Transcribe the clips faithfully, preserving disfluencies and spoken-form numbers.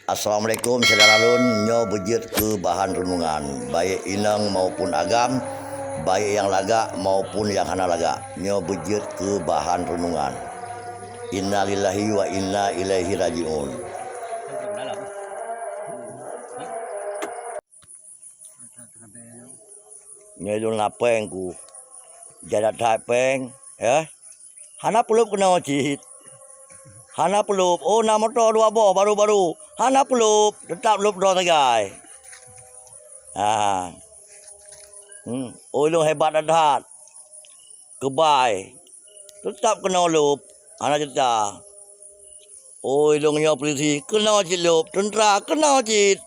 Assalamualaikum syedara lôn, nyoe beujeuet keu bahan reunungan, baik inong maupun agam, baik nyang lagak maupun nyang hana lagak, nyoe beujeuet keu bahan reunungan. Innalillahi wa inna ilaihi raji'un. Nyoe lôn na péng ku. Jadat that péng, eh. Hana peulop keunoe cit. Hana peulop. Oh, na moto dua boh baru-baru. Hana peulop, teutap lop droe sagai. Ha. Hmm. Oh, lôn hebat that-that. Keubai. Teutap keunoe lop. Hana cerita. Oi, lôn nyoe polisi, keunoe cit lop. Teuntra, keunoe cit.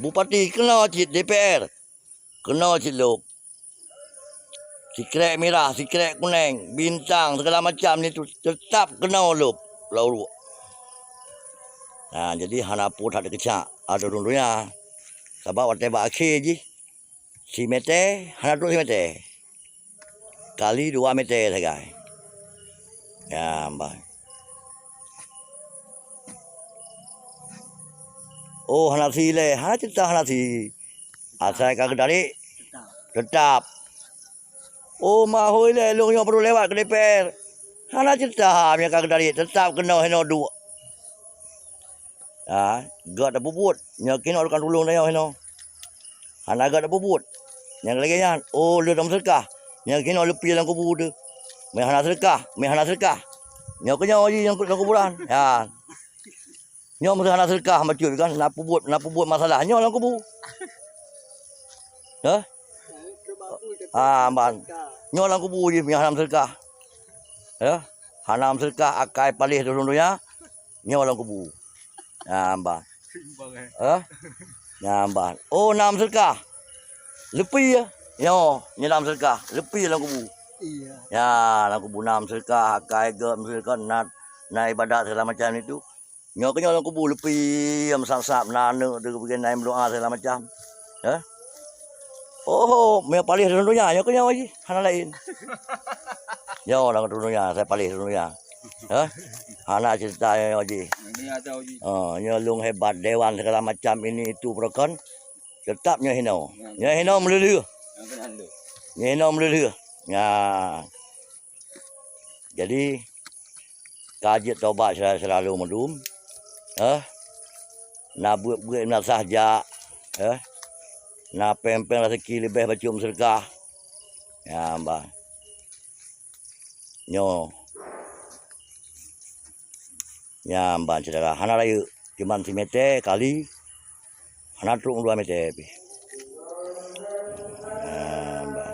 Bupati, keunoe cit. D P R, keunoe cit lop. Sikrek mirah, sikrek kuneng, bintang, segala macam ni tu teutap keunoe lop. Lau ruek. Ha, jadi hana peue that dikeucak ateueh ureueng donya. Sabab watèe bak akhé jih, simètè, hana trok simètè. Kali dua mètè sagai. Ya, bah. Oh, hana si lé, hana cerita hana si. Asai ka geudarék, teutap. Oh, mahôi lé, lôn nyoe baru lewat keu D P R. Hana cerita ha, meunyo ka geudarék, teutap keunoe hinoe duek. Ha, gèt tapeubuet. Nyoe keunoe tukang tulông tanyoe hinoe. Hana gèt tapeubuet. Nyang lagèe nyan, oh, lôn hana meuseudeukah. Nyoe keunoe leupie lam kubu teuh. Meuhana seudeukah, meuhana seudeukah. Nyoe keuh nyoe jih nyang lam kuburan. Ha. Nyoe meuhana seudeukah bacut kan, na peubuet, na peubuet masalah. Nyoe lam kubu. Hah? Ah, ban. Nyoe lam kubu jih, meuhana meuseudeukah. Ya. Hana meuseudeukah, akai paléh di lôn donya. Nyoe lam kubu. Nyan ban. Hah? Nyan ban. Oh, na meuseudeukah. Leupie. Nyoe, nyoe na meuseudeukah. Leupie lam kubu. Iya. Ya, lam kubu na meuseudeukah, akai gèt meuseudeukah, na, na ibadat segala macam itu. Nyoe keuh nyoe lam kubu leupie, meusab-sab, na aneuk teuh geupeugah na meudoa segala macam. Hah? Oh, meunyo paléh di lôn donya, nyoe keuh nyoe jih, hana laén. Nyoe lam donya, asai paléh di lôn donya. Hah? Hana cerita nyoe jih. Ini ada uji. Oh, nyoe lôn hebat, dewan segala macam ini itu peurokon. Teutap nyoe hinoe. Nyoe hinoe meuleuh-leuh. Yang kena dulu. Nyoe hinoe meuleuh-leuh. Nyan. Jadi, ka jeuet tobat sira-, sira lôn meudum. Eh? Na buet-buet meunasah jak. Eh? Na péng-péng raseuki leubeh bacut meuseudeukah. Nyan ban. Nyoe. Nyan ban syedara. Hana rayeuk. Cuman simètè kali. Hana trok dua mètè pih. Nyan ban.